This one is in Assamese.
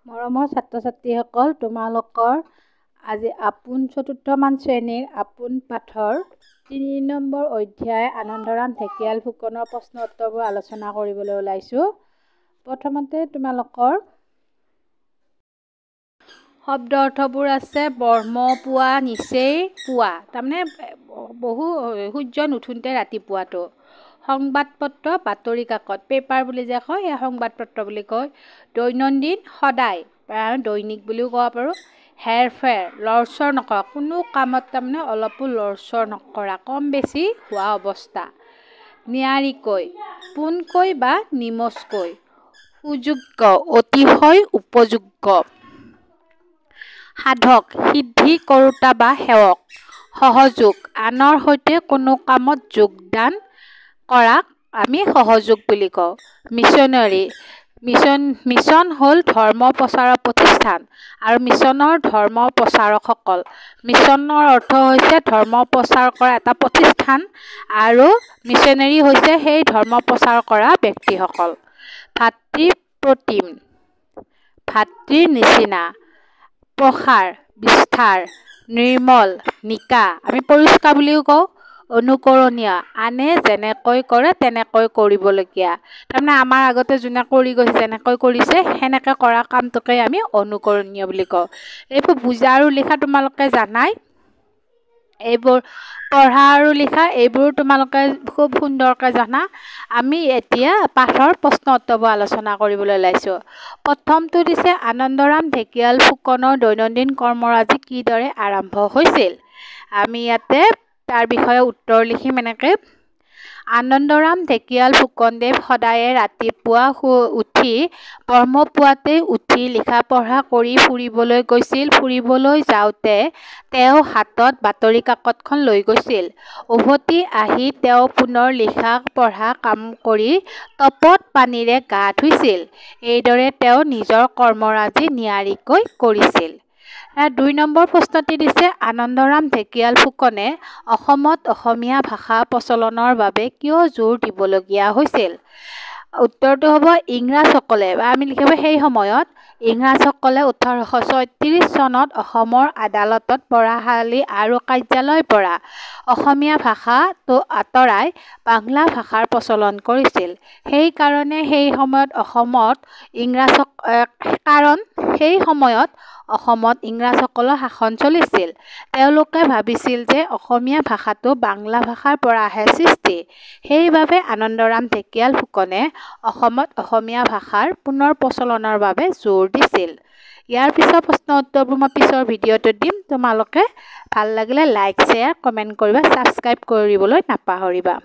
মৰমৰ ছাত্ৰ ছাত্ৰীসকল, তোমালোকৰ আজি আপোন চতুৰ্থমান শ্ৰেণীৰ আপোন পাঠৰ 3 নম্বৰ অধ্যায় আনন্দৰাম ঢেকিয়াল ফুকনৰ প্ৰশ্ন উত্তৰবোৰ আলোচনা কৰিবলৈ ওলাইছোঁ। প্ৰথমতে তোমালোকৰ শব্দ অৰ্থবোৰ আছে ব্ৰহ্ম পুৱা, নিচেই পুৱা, তাৰমানে বহু সূৰ্য নুঠোঁতে ৰাতিপুৱাটো। সংবাদপত্ৰ, বাতৰি কাকত, পেপাৰ বুলি যে কয় সেই সংবাদপত্ৰ বুলি কয়। দৈনন্দিন, সদায়, দৈনিক বুলিও ক'ব পাৰোঁ। হেৰফেৰ, লৰচৰ নকৰা, কোনো কামত তাৰমানে অলপো লৰচৰ নকৰা, কম বেছি হোৱা অৱস্থা। নিয়াৰিকৈ, পোনকৈ বা নিমজকৈ। সুযোগ্য, অতিশয় উপযোগ্য। সাধক, সিদ্ধি কৰোঁতা বা সেৱক। সহযোগ, আনৰ সৈতে কোনো কামত যোগদান কৰাক আমি সহযোগ বুলি কওঁ। মিছনেৰী, মিছন হ'ল ধৰ্ম প্ৰচাৰৰ প্ৰতিষ্ঠান আৰু মিছনৰ ধৰ্ম প্ৰচাৰকসকল। মিছনৰ অৰ্থ হৈছে ধৰ্ম প্ৰচাৰ কৰা এটা প্ৰতিষ্ঠান আৰু মিছনেৰী হৈছে সেই ধৰ্ম প্ৰচাৰ কৰা ব্যক্তিসকল। ভাতৃপ্ৰতিম, ভাতৃৰ নিচিনা। প্ৰসাৰ, বিস্তাৰ। নিৰ্মল, নিকা, আমি পৰিষ্কাৰ বুলিও কওঁ। অনুকৰণীয়, আনে যেনেকৈ কৰে তেনেকৈ কৰিবলগীয়া, তাৰমানে আমাৰ আগতে যোনে কৰি গৈছে, যেনেকৈ কৰিছে সেনেকৈ কৰা কামটোকে আমি অনুকৰণীয় বুলি কওঁ। এইবোৰ বুজা আৰু লিখা তোমালোকে জানাই, এইবোৰ পঢ়া আৰু লিখা এইবোৰ তোমালোকে খুব সুন্দৰকৈ জানা। আমি এতিয়া পাঠৰ প্ৰশ্ন উত্তৰবোৰ আলোচনা কৰিবলৈ ওলাইছোঁ। প্ৰথমটো দিছে আনন্দৰাম ঢেকিয়াল ফুকনৰ দৈনন্দিন কৰ্মৰাজি কিদৰে আৰম্ভ হৈছিল। আমি ইয়াতে তাৰ বিষয়ে উত্তৰ লিখিম এনেকৈ। আনন্দৰাম ঢেকিয়াল ফুকনদেৱ সদায়ে ৰাতিপুৱা উঠি ব্ৰহ্মপুৱাতেই উঠি লিখা পঢ়া কৰি ফুৰিবলৈ গৈছিল। ফুৰিবলৈ যাওঁতে তেওঁ হাতত বাতৰি কাকতখন লৈ গৈছিল। উভতি আহি তেওঁ পুনৰ লিখা পঢ়া কাম কৰি তপত পানীৰে গা ধুইছিল। এইদৰে তেওঁ নিজৰ কৰ্মৰাজি নিয়াৰিকৈ কৰিছিল। 2 নম্বৰ প্ৰশ্নটি দিছে আনন্দৰাম ঢেকিয়াল ফুকনে অসমত অসমীয়া ভাষা প্ৰচলনৰ বাবে কিয় জোৰ দিবলগীয়া হৈছিল। উত্তৰটো হ'ব ইংৰাজসকলে, বা আমি লিখিব সেই সময়ত ইংৰাজসকলে 1836 চনত অসমৰ আদালতত পঢ়াশালি আৰু কাৰ্যালয়ৰ পৰা অসমীয়া ভাষাটো আঁতৰাই বাংলা ভাষাৰ প্ৰচলন কৰিছিল। সেইকাৰণে সেই সময়ত অসমত সেই সময়ত অসমত ইংৰাজসকলৰ শাসন চলিছিল। তেওঁলোকে ভাবিছিল যে অসমীয়া ভাষাটো বাংলা ভাষাৰ পৰাহে সৃষ্টি। সেইবাবে আনন্দৰাম ঢেকিয়াল ফুকনে অসমত অসমীয়া ভাষাৰ পুনৰ প্ৰচলনৰ বাবে জোৰ দিছিল। ইয়াৰ পিছৰ প্ৰশ্ন উত্তৰবোৰ মই পিছৰ ভিডিঅ'টোত দিম। তোমালোকে ভাল লাগিলে লাইক, শ্বেয়াৰ, কমেণ্ট কৰিবা, ছাবস্ক্ৰাইব কৰিবলৈ নাপাহৰিবা।